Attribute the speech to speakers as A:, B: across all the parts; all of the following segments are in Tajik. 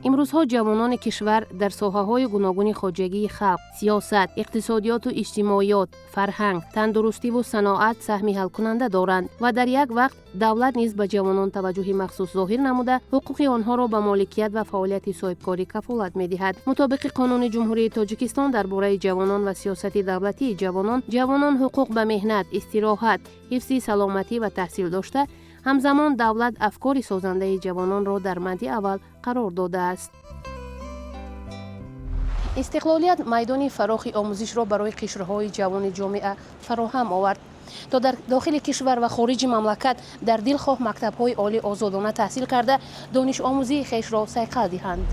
A: Имрӯзҳо ҷавонони кишвар дар соҳаҳои гуногуни хоҷагии халқ, сиёсат, иқтисодиёту иҷтимоиёт, фарҳанг, тандурустиву саноат саҳми ҳалкунанда доранд ва дар як вақт давлат низ ба ҷавонон таваҷҷӯҳи махсус зоҳир намуда, ҳуқуқи онҳоро ба моликият ва фаъолияти соҳибкорӣ кафолат медиҳад. Мутобиқи Қонуни Ҷумҳурии Тоҷикистон дар бораи ҷавонон ва сиёсати давлатии ҷавонон, ҷавонон ҳуқуқ ба меҳнат, истироҳат, ҳифзи саломатӣ ва таҳсил дошта, ҳамзамон давлат афкори созандаи ҷавононро дар мадди аввал қарор додааст. Истиқлолият майдони фарохи омӯзишро барои қишрҳои ҷавони ҷомеа фароҳам овард, то дар дохили кишвар ва хориҷи мамлакат дар дилхоҳ мактабҳои олӣ озодона таҳсил карда, донишомӯзии хешро сайқал диҳанд.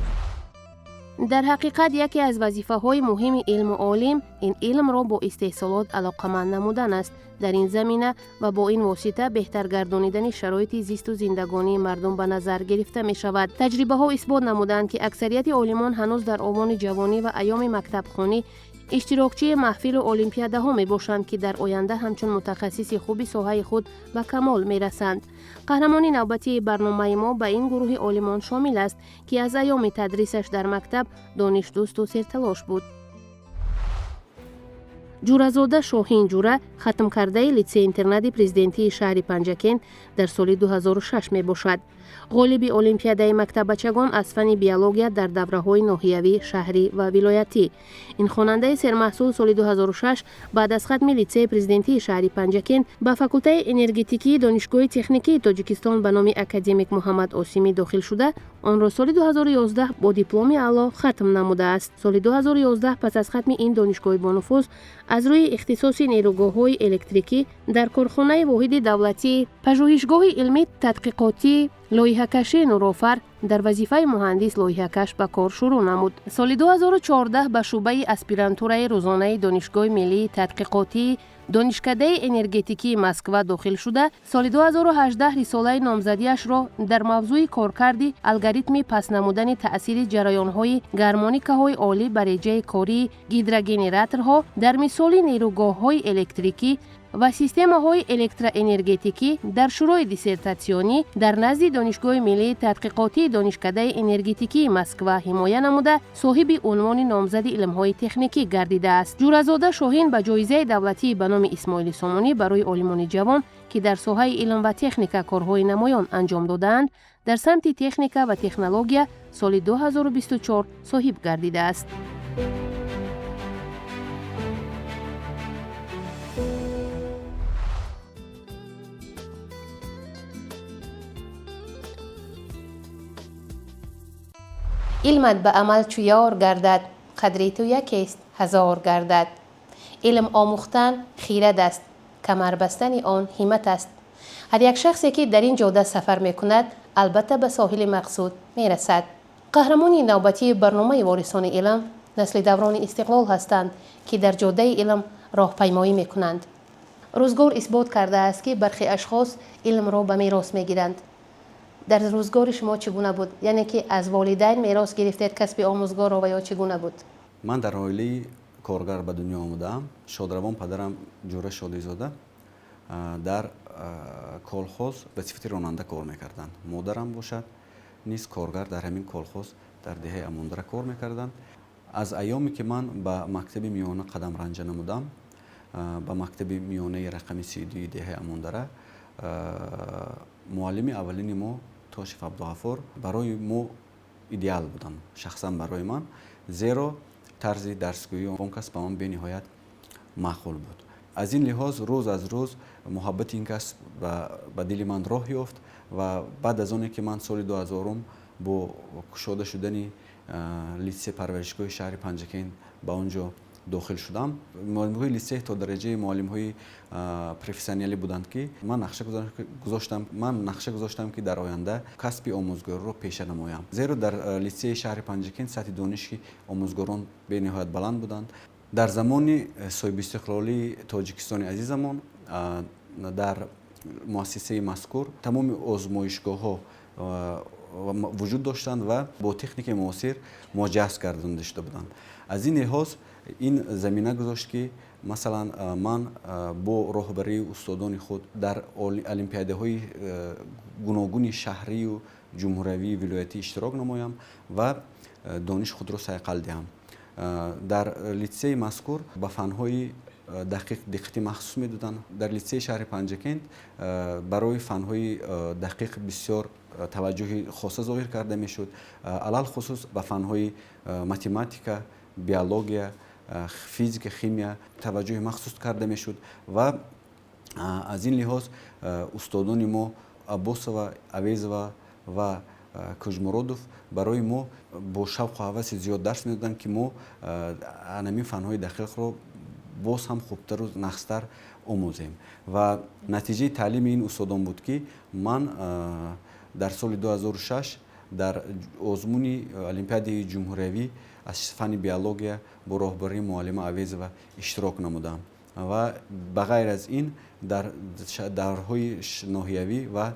A: Дар ҳақиқат, яке аз вазифаҳои муҳими илму олим ин илмро бо истеҳсолот алоқаманд намудан аст. Дар ин замина ва бо ин восита беҳтар гардонидани шароити зисту зиндагонии мардум ба назар гирифта мешавад. Таҷрибаҳо исбот намуданд, ки аксарияти олимон ҳанӯз дар овони ҷавонӣ ва айёми мактабхонӣ иштирокчии маҳфилу олимпиадаҳо мебошанд, ки дар оянда ҳамчун мутахассиси хуби соҳаи худ ба камол мерасанд. Қаҳрамони навбатии барномаи мо ба ин гурӯҳи олимон шомил аст, ки аз айёми тадрисаш дар мактаб донишдӯсту серталош буд. Ҷӯразода Шоҳин Ҷура хатмкардаи литсей-интернати президентии шаҳри Панҷакент дар соли 2006 мебошад. Ғолиби олимпиадаи мактаббачагон аз фанни биология дар давраҳои ноҳиявӣ, шаҳрӣ ва вилоятӣ. Ин хонандаи сермаҳсул соли 2006 баъд аз хатми литсеи президентии шаҳри Панҷакент ба факултаи энергетикии Донишгоҳи техникии Тоҷикистон ба номи академик Муҳаммад Осимӣ дохил шуда, онро соли 2011 бо дипломи аъло хатм намудааст. Соли 2011 пас аз хатми ин донишгоҳи бонуфуз аз рӯи ихтисоси нерӯгоҳҳои электрикӣ дар корхонаи воҳиди давлатии Пажӯҳишгоҳи илмӣ тадқиқотии лоиҳакашии Нурофар дар вазифаи муҳандис лоиҳакаш ба кор шурӯъ намуд. Соли 2014 ба шӯъбаи аспирантураи рӯзонаи Донишгоҳи миллии тадқиқотии Донишкадаи энергетикии Москва дохил шуда, соли 2018 рисолаи номзадиашро дар мавзӯи коркарди алгоритми паст намудани таъсири ҷараёнҳои гармоникаҳои олӣ ба реҷаи кории гидрогенераторҳо дар мисоли нерӯгоҳҳои электрикӣ ва системаҳои электроэнергетикӣ дар шӯрои диссертатсионӣ дар назди Донишгоҳи миллии тадқиқотии Донишкадаи энергетикии Москва ҳимоя намуда, соҳиби унвони номзади илмҳои техникӣ гардидааст. Ҷӯразода Шоҳин ба ҷоизаи давлатии ба номи Исмоили Сомонӣ барои олимони ҷавон, ки дар соҳаи илм ва техника корҳои намоён анҷом додаанд, дар самти техника ва технология соли 2024 соҳиб гардидааст. Илмат ба амал чу ёр гардад, қадри ту якест, ҳазор гардад. Илм омӯхтан хирад аст, камар бастани он ҳиммат аст. Ҳар як шахсе, ки дар ин ҷода сафар мекунад, албатта ба соҳили мақсуд мерасад. Қаҳрамони навбатии барномаи Ворисони илм насли даврони истиқлол ҳастанд, ки дар ҷодаи илм роҳпаймоӣ мекунанд. Рӯзгор исбот кардааст, ки бархе ашхос илмро ба мерос мегиранд. Дар рӯзгори шумо чӣ гуна буд, яъне ки аз волидайн мерос гирифтед касби омӯзгорро ва ё чӣ гуна буд?
B: Ман дар оилаи коргар ба дунё омадаам. Шодравон падарам Ҷура Шодизода дар колхоз ба сифати ронанда кор мекарданд. Модарам бошад, низ коргар дар ҳамин колхоз дар деҳаи Амондара кор мекарданд. Аз айёме ки ман ба мактаби миёна қадам ранҷа намудам, ба мактаби миёнаи рақами 32-юи деҳаи Амондара, муаллими аввалини мо Тошев Абдуғафур барои мо идеал буданд, шахсан барои ман, зеро тарзи дарсгӯии он кас ба ман бениҳоят маъқул буд. Аз ин лиҳоз рӯз аз рӯз муҳаббати ин кас ба дили ман роҳ ёфт ва баъд аз оне ки ман соли 2000-ум бо кушода шудани литсей парваришгоҳи шаҳри Панҷакент ба он ҷо дохил шудам, муаллимҳои литсей то дараҷаи муаллимҳои профессионалӣ буданд, ки ман нақша гузоштам, ки дар оянда касби омӯзгориро пеша намоям, зеро дар литсеи шаҳри Панҷакент сатҳи дониши омӯзгорон бениҳоят баланд буданд. Дар замони соҳибистиқлолии Тоҷикистони азизамон дар муассисаи мазкур тамоми озмоишгоҳҳо вуҷуд доштанд ва бо техникаи муосир муҷаҳҳаз гардонида шуда буданд. Аз ин лиҳоз ин замина гузошт, ки Масалан, ман бо роҳбарии устодони худ дар олимпиадаҳои гуногуни шаҳрию ҷумҳуриявию вилоятӣ иштирок намоям ва дониши худро сайқал диҳам. Дар литсеи мазкур ба фанҳои дақиқ диққати махсус медоданд. Дар литсеи шаҳри Панҷакент барои фанҳои дақиқ бисёр таваҷҷӯҳи хоса зоҳир карда мешуд, алалхусус ба фанҳои математика, биология, физика, химия таваҷҷӯҳи махсус карда мешуд. Ва аз ин лиҳоз устодони мо Аббосова, Авезова ва Кӯжмуродов барои мо бо шавқу ҳаваси зиёд дарс медоданд, ки мо анамин фанҳои дақиқро боз ҳам хубтару нағзтар омӯзем. Ва натиҷаи таълими ин устодон буд, ки ман дар соли 2006 дар озмуни олимпиадаи ҷумҳуриявӣ аз фанни биология бо роҳбарии муаллима Авезова иштирок намудам ва ба ғайр аз ин дар даврҳои ноҳиявӣ ва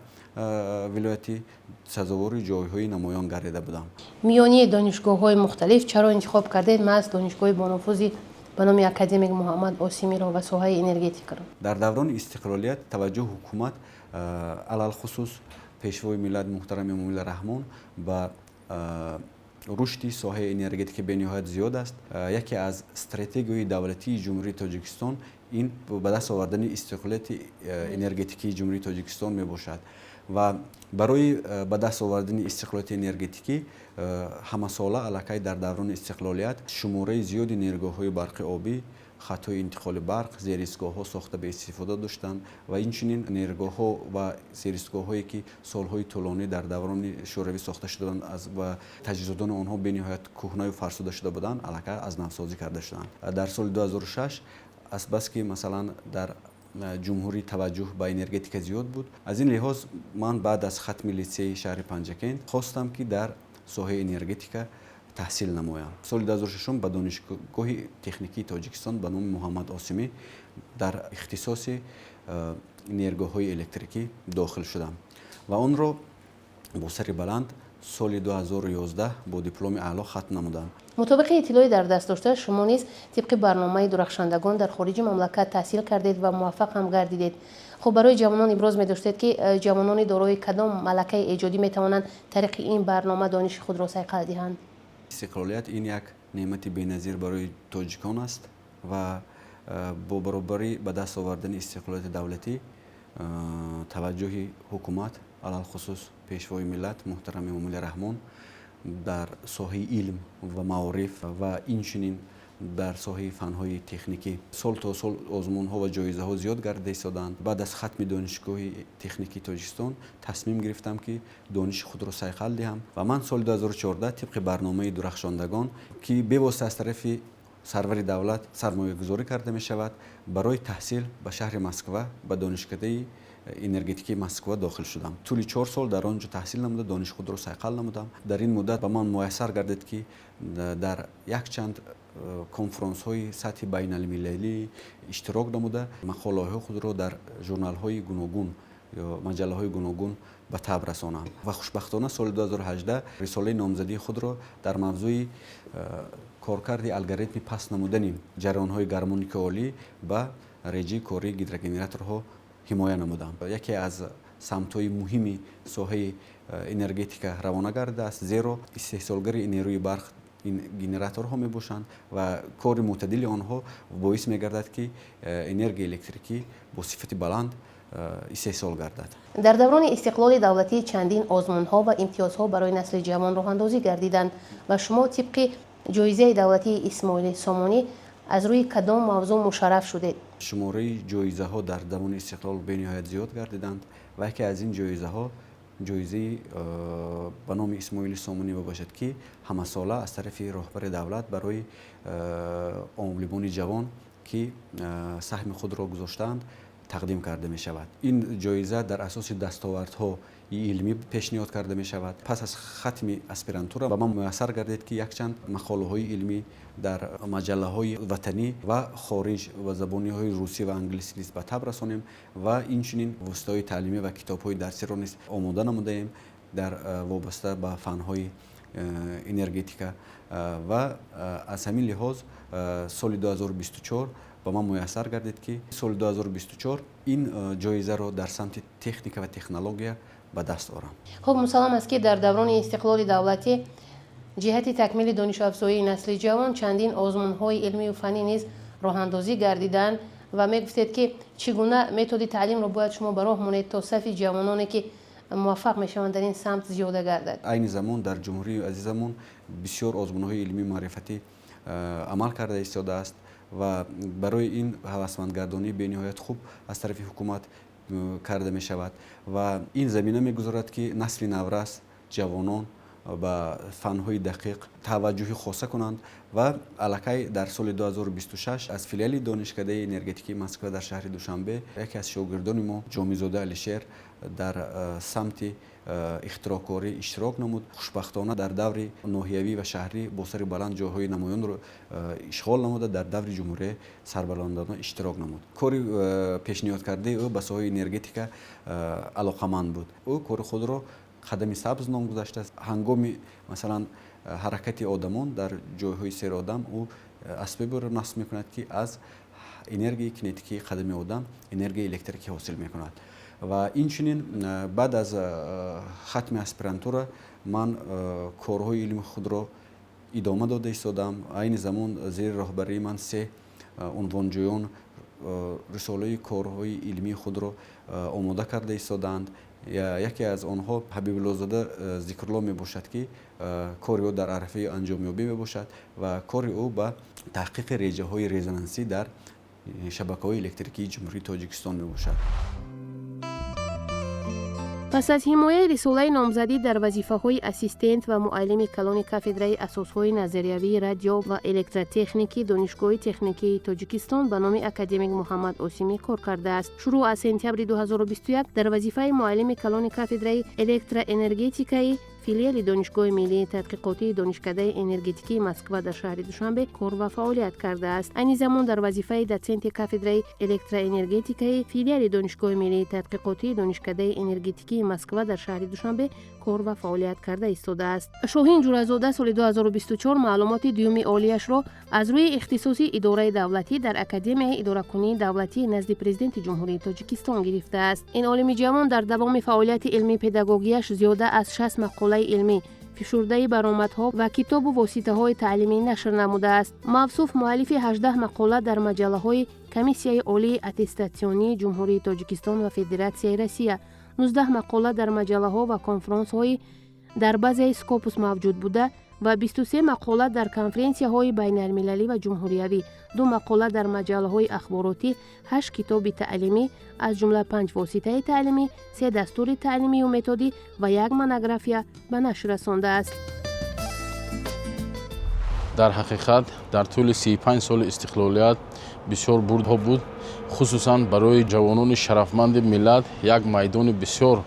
B: вилоятӣ сазовори ҷойҳои намоён гардида будам.
A: Миёни донишгоҳҳои мухталиф чаро интихоб кардед маҳз донишгоҳи бонуфузи ба номи академик Муҳаммад Осимиро ва соҳаи энергетикаро?
B: Дар даврони истиқлолият таваҷҷӯҳи ҳукумат, алалхусус пешвои миллат муҳтарам Эмомалӣ Раҳмон, ба рушди соҳаи энергетика бениҳоят зиёд аст. Яке аз стратегияҳои давлатии Ҷумҳурии Тоҷикистон ин ба даст овардани истиқлолияти энергетикии Ҷумҳурии Тоҷикистон мебошад. Ва барои ба даст овардани истиқлолияти энергетикӣ ҳамасола аллакай дар даврони истиқлолият шумораи зиёди нерӯгоҳҳои барқи обӣ, хатҳои интиқоли барқ, зеристгоҳҳо сохта ба истифода доштанд ва инчунин нерӯгоҳҳо ва зеристгоҳҳое, ки солҳои тӯлонӣ дар даврони шӯравӣ сохта шуда буданд ва таҷҳизотони онҳо бениҳоят кӯҳнаю фарсуда шуда буданд, аллакай аз навсозӣ карда шуданд. Дар соли 2006, азбаски масалан дар ҷумҳурӣ таваҷҷӯҳ ба энергетика зиёд буд, аз ин лиҳоз ман баъд аз хатми литсеи шаҳри Панҷакент хостам, ки дар соҳаи энергетика таҳсил намоям. Соли 2006 ба Донишгоҳи техникии Тоҷикистон ба номи Муҳаммад Осимӣ дар ихтисоси нерӯгоҳҳои электрикӣ дохил шудам ва онро бо сари баланд соли 2011 бо дипломи аъло хатм намудам.
A: Мутобиқи иттилои дар даст дошта, шумо низ тибқи барномаи дурахшандагон дар хориҷи мамлакат таҳсил кардед ва муваффақ ҳам гардидед. Хуб, барои ҷавонон иброз медоштед, ки ҷавонони дорои кадом малакаи эҷодӣ метавонанд тариқи ин барнома дониши худро сайқал диҳанд?
B: Истиқлолият ин як неъмати беназир барои тоҷикон аст ва бо баробарӣ ба даст овардани истиқлолияти давлатӣ таваҷҷӯҳи ҳукумат, алалхусус пешвои миллат муҳтарам Эмомалӣ Раҳмон, дар соҳаи илм ва маориф ва инчунин дар соҳаи фанҳои техникӣ сол то сол озмунҳо ва ҷоизаҳо зиёд гардида истодаанд. Баъд аз хатми Донишгоҳи техникии Тоҷикистон тасмим гирифтам, ки дониши худро сайқал диҳам ва ман соли 2014 тибқи барномаи дурахшондагон, ки бевосита аз тарафи сарвари давлат сармоягузорӣ карда мешавад, барои таҳсил ба шаҳри Москва, ба Донишкадаи энергетикии Москва дохил шудам. Тӯли 4 сол дар он ҷо таҳсил намуда, дониши худро сайқал намудам. Дар ин муддат ба ман муяссар гардид, ки дар якчанд конфронсҳои сатҳи байналмилалӣ иштирок намуда, мақолаҳои худро дар журналҳои гуногун ё маҷаллаҳои гуногун ба таб расонам. Ва хушбахтона соли 2018 рисолаи номзадии худро дар мавзӯи коркарди алгоритми паст намудани ҷараёнҳои гармоники олӣ ба реҷаи кории гидрогенераторҳо ҳимоя намудам. Яке аз самтҳои муҳими соҳаи энергетика равона гардидааст, зеро истеҳсолгари нерӯи барқ ин генераторҳо мебошанд ва кори мӯътадили онҳо боис мегардад, ки энергияи электрикӣ бо сифати баланд истеҳсол гардад.
A: Дар даврони истиқлоли давлатӣ чандин озмунҳо ва имтиёзҳо барои насли ҷавон роҳандозӣ гардиданд ва шумо тибқи ҷоизаи давлатии Исмоили Сомонӣ аз рӯи кадом мавзӯъ мушарраф шудед?
B: Шумораи ҷоизаҳо дар давони истиқлол бениҳоят зиёд гардиданд ва яке аз ин ҷоизаҳо ҷоизаи ба номи Исмоили Сомонӣ мебошад, ки ҳамасола аз тарафи роҳбари давлат барои олимони ҷавон, ки саҳми худро гузоштаанд, тақдим карда мешавад. Ин ҷоиза дар асоси дастовардҳои илмӣ пешниҳод карда мешавад. Пас аз хатми аспирантура ба ман муяссар гардид, ки якчанд мақолаҳои илмӣ дар маҷаллаҳои ватанӣ ва хориҷ ва забониҳои русӣ ва англисӣ низ ба таб расонем ва инчунин воситаҳои таълимӣ ва китобҳои дарсиро низ омода намудаем дар вобаста ба фанҳои энергетика. Ва аз ҳамин лиҳоз соли 2024 Ба ман муяссар гардид, ки соли 2024 ин ҷоизаро дар самти техника ва технология ба даст орам.
A: Хуб, мусаллам аст, ки дар даврони истиқлоли давлатӣ ҷиҳати такмили донишафзоии насли ҷавон чандин озмунҳои илмию фаннӣ низ роҳандозӣ гардиданд ва мегуфтед, ки чӣ гуна методи таълимро бояд шумо ба роҳ монед, то сафи ҷавононе, ки муваффақ мешаванд, дар ин самт зиёда гардад.
B: Айни замон дар ҷумҳурии азизамон бисёр озмунҳои илмию маърифатӣ амал карда истодааст ва барои ин ҳавасмандгардонии бениҳоят хуб аз тарафи ҳукумат карда мешавад ва ин замина мегузорад, ки насли наврас, ҷавонон ба фанҳои дақиқ таваҷҷӯҳи хоса кунанд. Ва аллакай дар соли 2026 аз филиали Донишкадаи энергетикии Москва дар шаҳри Душанбе яке аз шогирдони мо, Ҷомизода Алишер, дар самти ихтироъкорӣ иштирок намуд. Хушбахтона, дар даври ноҳиявӣ ва шаҳрӣ бо сари баланд ҷойҳои намоёнро ишғол намуда, дар даври ҷумҳурия сарбаландона иштирок намуд. Кори пешниҳодкардаи ӯ ба соҳаи энергетика алоқаманд буд. Ӯ кори худро «Қадами сабз» ном гузаштааст. Ҳангоми, масалан, ҳаракати одамон дар ҷойҳои серодам, ӯ асбоберо насб мекунад, ки аз энергияи кинетикии қадами одам энергияи электрикӣ ҳосил мекунад. Ва инчунин баъд аз хатми аспирантура ман корҳои илми худро идома дода истодам. Айни замон зери роҳбарии ман се унвонҷӯён рисолаи корҳои илмии худро омода карда истодаанд. Яке аз онҳо Ҳабибуллозода Зикрулло мебошад, ки кори ӯ дар арафаи анҷомёбӣ мебошад ва кори ӯ ба таҳқиқи реҷаҳои резонансӣ дар шабакаҳои электрикии Ҷумҳурии Тоҷикистон мебошад.
A: Пас аз ҳимояи рисолаи номзадӣ дар вазифаҳои ассистент ва муаллими калони кафедраи асосҳои назариявии радио ва электротехникии Донишгоҳи техникии Тоҷикистон ба номи академик Муҳаммад Осимӣ кор кардааст. Шурӯъ аз сентябри 2021 дар вазифаи муаллими калони кафедраи электроэнергетикаи филиали Донишгоҳи миллии тадқиқотии Донишкадаи энергетикии Москва дар шаҳри Душанбе кор ва фаъолият кардааст. Айни замон дар вазифаи дотсенти кафедраи электроэнергетикаи филиали Донишгоҳи миллии тадқиқотии Донишкадаи энергетикии Москва дар шаҳри Душанбе кор ва фаъолият карда истодааст. Шоҳин Ҷуразода соли 2024 маълумоти дуюми олияшро аз рӯи ихтисоси идораи давлатӣ дар Академияи идоракунии давлатии назди Президенти Ҷумҳурии Тоҷикистон гирифтааст. Ин олими ҷавон дар давоми фаъолияти илмии педагогияш зиёда аз 60 мақолаи илмӣ, фишурдаи баромадҳо ва китобу воситаҳои таълимӣ нашр намудааст. Мавсуф муаллифи 18 мақола дар маҷаллаҳои Комиссияи олии аттестатсионии Ҷумҳурии Тоҷикистон ва Федератсияи Россия, 19 мақола дар маҷаллаҳо ва конфронсҳои дар базаи Скопус мавҷуд буда ва 23 мақола дар конференсияҳои байналмилалӣ ва ҷумҳуриявӣ, ду мақола дар маҷаллаҳои ахборотӣ, ҳашт китоби таълимӣ, аз ҷумла панҷ воситаи таълимӣ, се дастури таълимию методӣ ва як монография ба нашр расондааст.
C: Дар ҳақиқат, дар тӯли 35 соли истиқлолият бисёр бурдҳо буд. Хусусан барои ҷавонони шарафманди миллат як майдони бисёр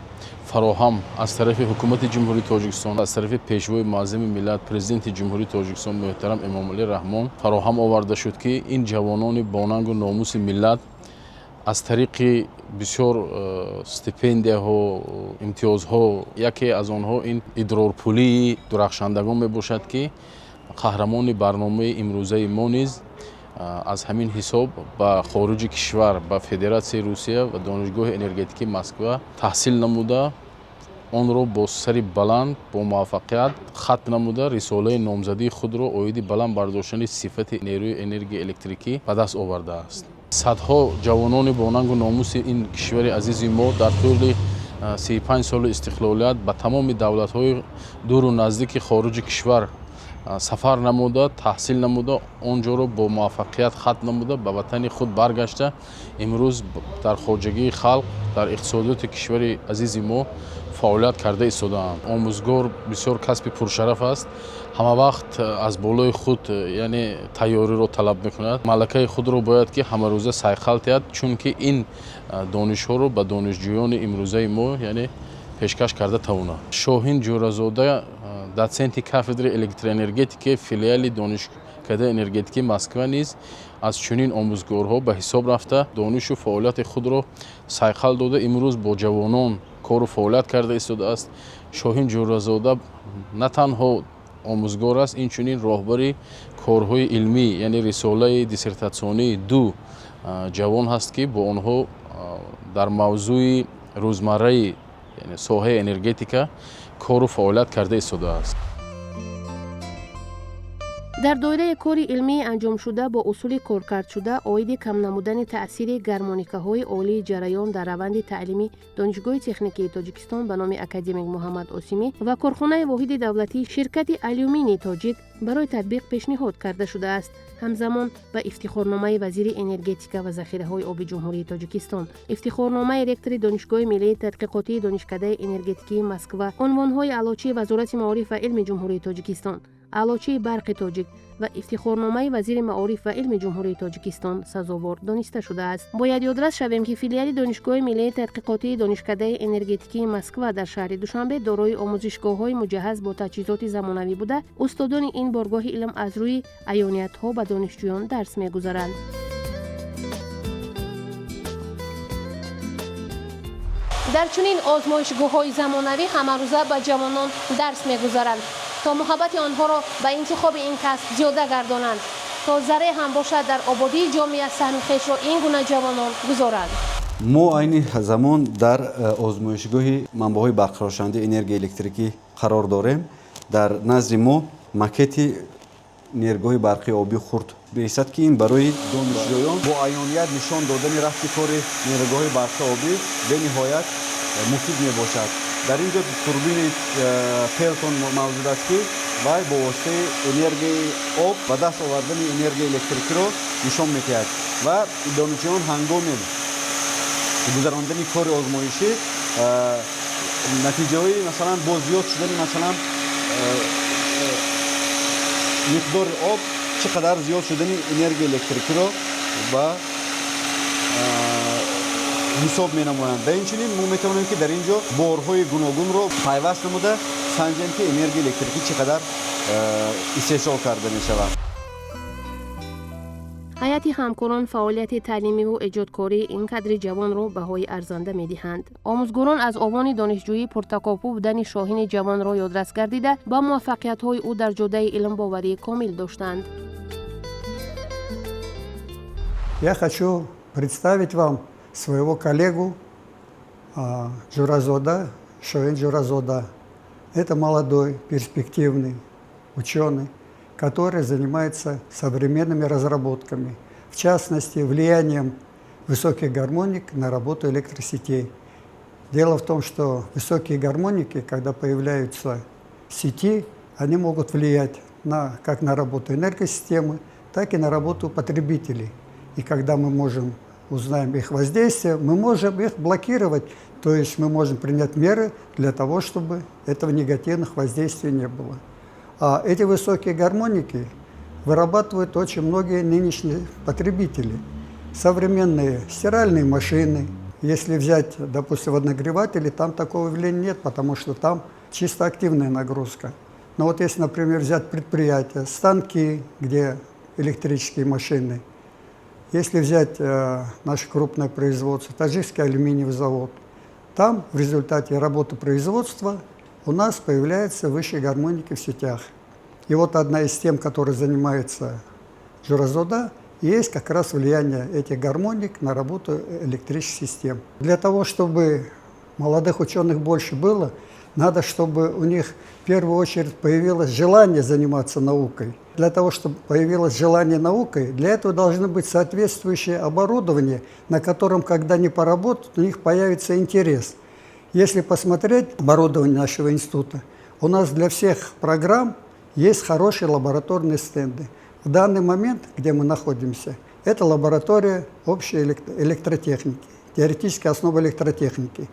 C: фароҳам аз тарафи ҳукумати Ҷумҳурии Тоҷикистон, аз тарафи Пешвои муаззами миллат, Президенти Ҷумҳурии Тоҷикистон муҳтарам Эмомалӣ Раҳмон фароҳам оварда шуд, ки ин ҷавонони бонангу номуси миллат аз тариқи бисёр стипендияҳо, имтиёзҳо, яке аз онҳо ин идрорпулии дурахшандагон мебошад, ки қаҳрамони барномаи имрӯзаи мо низ аз ҳамин ҳисоб ба хориҷи кишвар, ба Федератсияи Русия ва Донишгоҳи энергетикии Москва таҳсил намуда, онро бо сари баланд, бо муваффақият хатм намуда, рисолаи номзадии худро оиди баланд бардоштани сифати нерӯи энергияи электрикӣ ба даст овардааст. Садҳо ҷавонони бонангу номуси ин кишвари азизи мо дар тӯли 35 соли истиқлолият ба тамоми давлатҳои дуру наздики хориҷи кишвар сафар намуда, таҳсил намуда, он ҷоро бо муваффақият хатм намуда, ба ватани худ баргашта, имрӯз дар хоҷагии халқ, дар иқтисодиёти кишвари азизи мо фаъолият карда истодаанд. Омӯзгор бисёр касби пуршараф аст. Ҳама вақт аз болои худ, яъне, тайёриро талаб мекунад. Малакаи худро бояд ки ҳамарӯза сайқал диҳад, чунки ин донишҳоро ба донишҷӯёни имрӯзаи мо, яъне, пешкаш карда тавонад. Шоҳин Ҷӯразода, дотсенти кафедраи электроэнергетикаи филиали Донишкадаи энергетикии Москва низ аз чунин омӯзгорҳо ба ҳисоб рафта, донишу фаъолияти худро сайқал дода, имрӯз бо ҷавонон кору фаъолият карда истодааст. Шоҳин Ҷӯразода на танҳо омӯзгор аст, инчунин роҳбари корҳои илмӣ, яъне рисолаи диссертатсионии ду ҷавон ҳаст, ки бо онҳо дар мавзӯи рӯзмарраи соҳаи энергетика кору фаъолият карда истодааст.
A: Дар доираи кори илмии анҷомшуда бо усули коркардшуда оиди кам намудани таъсири гармоникаҳои олии ҷараён дар раванди таълими Донишгоҳи техникии Тоҷикистон ба номи академик Муҳаммад Осимӣ ва корхонаи воҳиди давлатии ширкати Алюминии Тоҷик барои татбиқ пешниҳод карда шудааст. Ҳамзамон ба ифтихорномаи вазири энергетика ва захираҳои оби Ҷумҳурии Тоҷикистон, ифтихорномаи ректори Донишгоҳи миллии тадқиқотии Донишкадаи энергетикии Москва, унвонҳои аълочии Вазорати маориф ва илми Ҷумҳурии Тоҷикистон, аълочии Барқи Тоҷик ва ифтихорномаи вазири маориф ва илми Ҷумҳурии Тоҷикистон сазовор дониста шудааст. Бояд ёдрас шавем, ки филиали Донишгоҳи миллии тадқиқотии Донишкадаи энергетикии Москва дар шаҳри Душанбе дорои омӯзишгоҳҳои муҷаҳҳаз бо таҷҳизоти замонавӣ буда, устодони ин боргоҳи илм аз рӯи аёниятҳо ба донишҷӯён дарс мегузаранд. Дар чунин озмоишгоҳҳои замонавӣ ҳамарӯза ба ҷавонон дарс мегузаранд, то муҳаббати онҳоро ба интихоби ин касб зиёда гардонанд, то зарре ҳам бошад дар ободии ҷомеа саҳми хешро ин гуна ҷавонон гузоранд.
B: Мо айни замон дар озмоишгоҳи манбаъҳои барқароршавандаи энергияи электрикӣ қарор дорем. Дар назди мо макети нергоҳи барқи обӣ хурд меистад, ки ин барои донишҷӯён бо аёният нишон додани рафти кори нерӯгоҳи барқи обӣ бениҳоят муфид мебошад. Дар ин ҷо турбини Пелтон мавҷуд аст, ки вай бо воситаи энергияи об ба даст овардани энергияи электрикиро нишон медиҳад ва донишҷӯён ҳангоми гузарондани кори озмоишӣ натиҷаҳои, масалан, бо зиёд шудани, масалан, миқдори об чӣ қадар зиёд шудани энергияи электрикиро ба ҳисоб менамоянд. Ва инчунин мо метавонем, ки дар ин ҷо борҳои гуногунро пайваст намуда санҷем, ки энергияи электрикӣ чӣ қадар истеҳсол карда мешавад.
A: Ҳайати ҳамкорон фаъолияти таълимиву эҷодкории ин кадри ҷавонро баҳои арзанда медиҳанд. Омӯзгорон аз овони донишҷӯӣ пуртакопӯ будани Шоҳини ҷавонро ёдрас гардида, ба муваффақиятҳои ӯ дар ҷодаи илмбоварӣ комил доштанд.
D: Я хочу представить вам своего коллегу Джуразода, Шоин Джуразода. Это молодой, перспективный ученый, который занимается современными разработками, в частности, влиянием высоких гармоник на работу электросетей. Дело в том, что высокие гармоники, когда появляются в сети, они могут влиять как на работу энергосистемы, так и на работу потребителей. И когда мы узнаем их воздействие, мы можем их блокировать, то есть мы можем принять меры для того, чтобы этого негативных воздействий не было. А эти высокие гармоники вырабатывают очень многие нынешние потребители. Современные стиральные машины. Если взять, допустим, водонагреватели, там такого явления нет, потому что там чисто активная нагрузка. Но вот если, например, взять предприятия, станки, где электрические машины, если взять наше крупное производство, Таджикский алюминиевый завод, там в результате работы производства у нас появляются высшие гармоники в сетях. И вот одна из тем, которой занимается Джуразода, есть как раз влияние этих гармоник на работу электрических систем. Для того, чтобы молодых ученых больше было, надо, чтобы у них в первую очередь появилось желание заниматься наукой. Для того, чтобы появилось желание наукой, для этого должно быть соответствующее оборудование, на котором, когда они поработают, у них появится интерес. Если посмотреть оборудование нашего института, у нас для всех программ есть хорошие лабораторные стенды. В данный момент, где мы находимся, это лаборатория общей электротехники, теоретическая основа электротехники.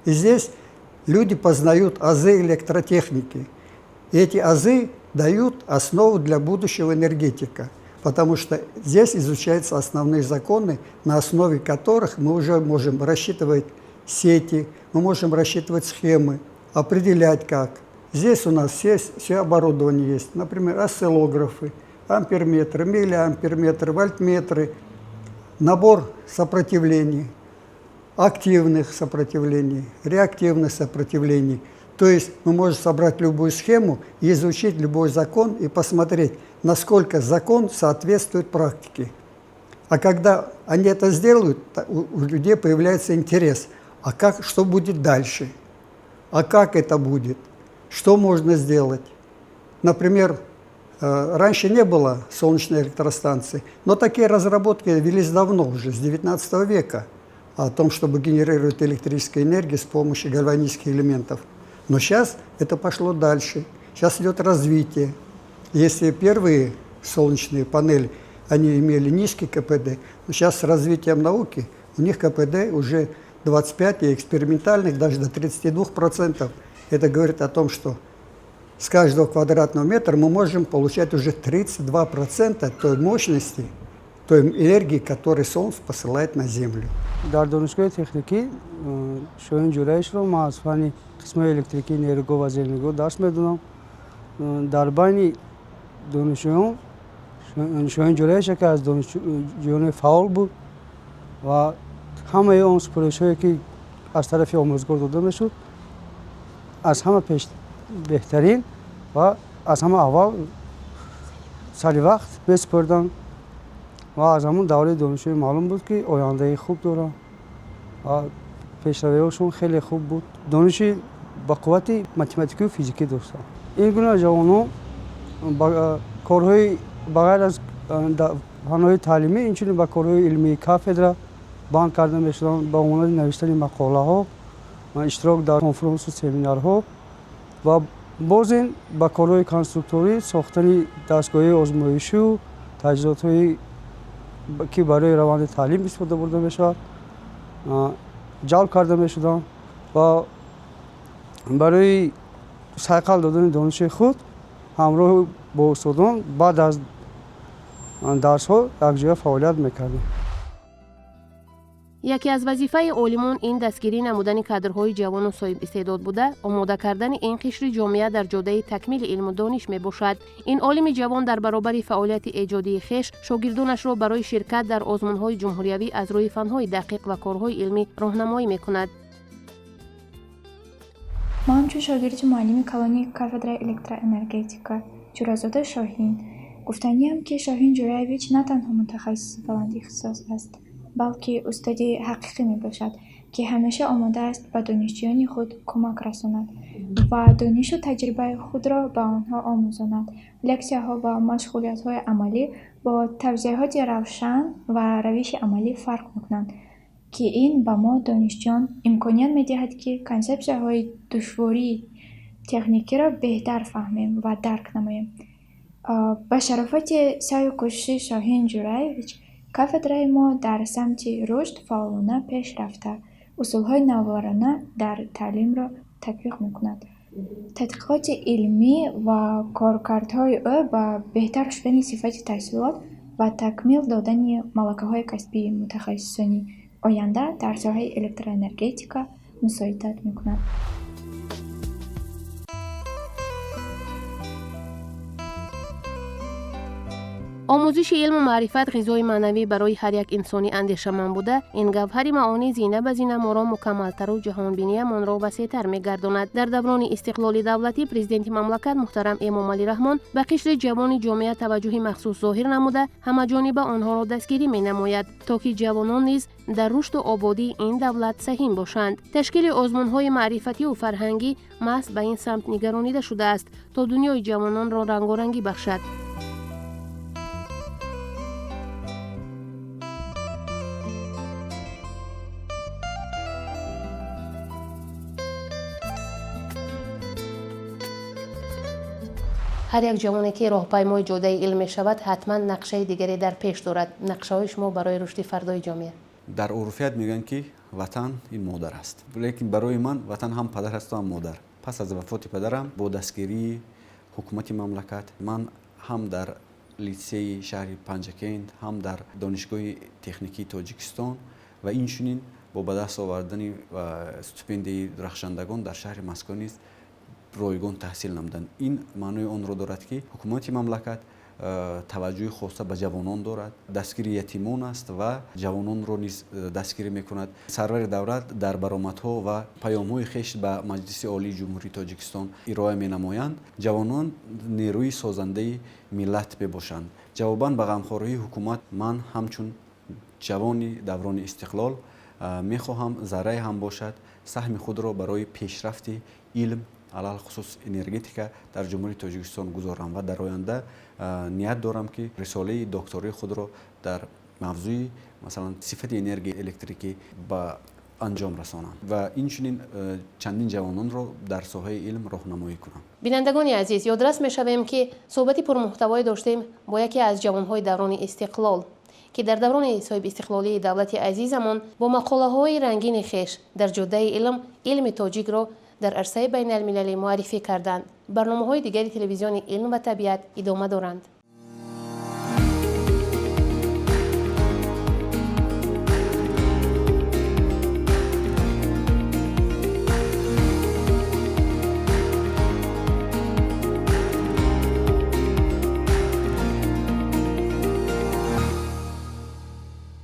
D: И здесь люди познают азы электротехники. И эти азы дают основу для будущего энергетика, потому что здесь изучаются основные законы, на основе которых мы уже можем рассчитывать сети, мы можем рассчитывать схемы, определять как. Здесь у нас все оборудование есть, например, осциллографы, амперметры, миллиамперметры, вольтметры, набор сопротивлений, активных сопротивлений, реактивных сопротивлений. То есть мы можем собрать любую схему и изучить любой закон и посмотреть, насколько закон соответствует практике. А когда они это сделают, у людей появляется интерес. А как, что будет дальше? А как это будет? Что можно сделать? Например, раньше не было солнечной электростанции, но такие разработки велись давно уже, с 19 века, о том, чтобы генерировать электрическую энергию с помощью гальванических элементов. Но сейчас это пошло дальше. Сейчас идет развитие. Если первые солнечные панели, они имели низкий КПД, но сейчас с развитием науки у них КПД уже 25 и экспериментальных даже до 32%. Это говорит о том, что с каждого квадратного метра мы можем получать уже 32% той мощности, той энергии, которую Солнце посылает на Землю.
E: Дар донишгоҳи техникӣ Шоҳин Ҷураевичро ман аз фанни қисмҳои электрикии нерӯгоҳ ва зернигоҳ дарс медодам. Дар байни донишҷӯён Шоҳин Ҷураевич яке аз донишҷӯёни фаъол буд ва ҳамаи он супоришҳое ки аз тарафи омӯзгор дода мешуд, аз ҳама пеш беҳтарин ва аз ҳама аввал сари вақт месупорданд ва аз ҳамон давраи донишҷӯӣ маълум буд, ки ояндаи хуб доранд ва пешравиҳошон хеле хуб буд. Дониши ба қуввати математикию физикӣ доштанд. Ин гуна ҷавонон ба корҳои ба ғайр аз фанҳои таълимӣ, инчунин ба корҳои илмии кафедра банд карда мешуданд, ба монанди навиштани мақолаҳо, иштирок дар конференсу семинарҳо ва боз ин ба корҳои конструкторӣ, сохтани дастгоҳҳои озмоишию таҷҳизотҳое ки барои раванди таълим истифода бурда мешавад, ҷалб карда мешуданд ва барои сайқал додани дониши худ ҳамроҳ бо устодон баъд аз дарсҳо якҷоя фаъолият мекардем.
A: Яке аз вазифаи олимон ин дастгирӣ намудани кадрҳои ҷавону соҳибистеъдод буда, омода кардани ин қишри ҷомеа дар ҷодаи такмили илму дониш мебошад. Ин олими ҷавон дар баробари фаъолияти эҷодии хеш шогирдонашро барои ширкат дар озмунҳои ҷумҳуриявӣ аз рӯи фанҳои дақиқ ва корҳои илмӣ роҳнамоӣ мекунад.
F: Ман ҳамчун шогирди муаллими калони кафедраи электроэнергетика Ҷӯразода Шоҳин гуфтаниам, ки Шоҳин Ҷураевич на танҳо мутахассиси баландихтисос аст, балки устоди ҳақиқӣ мебошад, ки ҳамеша омода аст ба донишҷӯёни худ кӯмак расонад ва донишу таҷрибаи худро ба онҳо омӯзонад. Лексияҳо ва машғулиятҳои амалӣ бо тавзеҳоти равшан ва равиши амалӣ фарқ мекунанд, ки ин ба мо, донишҷӯён, имконият медиҳад, ки консепсияҳои душвории техникиро беҳтар фаҳмем ва дарк намоем. Ба шарофати саъю кӯшиши Шоҳин Ҷураевич кафедраи мо дар самти рушд фаъолона пеш рафта, усулҳои навоварона дар таълимро татбиқ мекунад. Тадқиқоти илмӣ ва коркардҳои ӯ ба беҳтар шудани сифати таҳсилот ва такмил додани малакаҳои касбии мутахассисони оянда дар соҳаи электроэнергетика мусоидат мекунад.
A: Омӯзиши илму маърифат ғизои маънавӣ барои ҳар як инсони андешаманд буда, ин гавҳари маъонӣ зина ба зина моро мукаммалтару ҷаҳонбиниямонро васеътар мегардонад. Дар даврони истиқлоли давлатӣ президенти мамлакат муҳтарам Эмомалӣ Раҳмон ба қишри ҷавони ҷомеа таваҷҷӯҳи махсус зоҳир намуда, ҳамаҷониба онҳоро дастгирӣ менамояд, то ки ҷавонон низ дар рушду ободии ин давлат саҳим бошанд. Ташкили озмунҳои маърифативу фарҳангӣ маҳз ба ин самт нигаронида шудааст, то дунёи ҷавононро рангорангӣ бахшад. Ҳар як ҷавоне ки роҳпаймои ҷодаи илм мешавад, ҳатман нақшаи дигаре дар пеш дорад. Нақшаҳои шумо барои рушди фардои ҷомеа?
B: Дар урфият мегӯянд, ки ватан ин модар аст, лекин барои ман ватан ҳам падар ҳасту ҳам модар. Пас аз вафоти падарам бо дастгирии ҳукумати мамлакат ман ҳам дар литсеи шаҳри Панҷакент, ҳам дар Донишгоҳи техникии Тоҷикистон ва инчунин бо ба даст овардани стипендияи дурахшандагон дар шаҳри Москва низ ройгон таҳсил намуданд. Ин маънои онро дорад, ки ҳукумати мамлакат Таваҷҷӯҳи хоса ба ҷавонон дорад, дастгири ятимон аст ва ҷавононро низ дастгирӣ мекунад. Сарвари давлат дар баромадҳо ва паёмҳои хеш ба Маҷлиси Олии Ҷумҳурии Тоҷикистон ироа менамоянд: ҷавонон нерӯи созандаи миллат мебошанд. Ҷавобан ба ғамхориҳои ҳукумат, ман ҳамчун ҷавони даврони истиқлол мехоҳам заррае ҳам бошад саҳми худро барои пешрафти илм, алалхусус энергетика, дар Ҷумҳурии Тоҷикистон гузорам ва дар оянда ният дорам, ки рисолаи доктории худро дар мавзӯи, масалан, сифати энергияи электрикӣ ба анҷом расонам ва инчунин чандин ҷавононро дар соҳаи илм роҳнамоӣ кунам.
A: Бинандагони азиз, ёдрас мешавем, ки суҳбати пурмуҳтавое доштем бо яке аз ҷавонҳои даврони истиқлол, ки дар даврони соҳибистиқлолии давлати азизамон бо мақолаҳои рангини хеш дар ҷодаи илм илми тоҷикро дар арсаи байналмилалӣ муаррифӣ карданд. Барномаҳои дигари телевизиони «Илм ва табиат» идома доранд.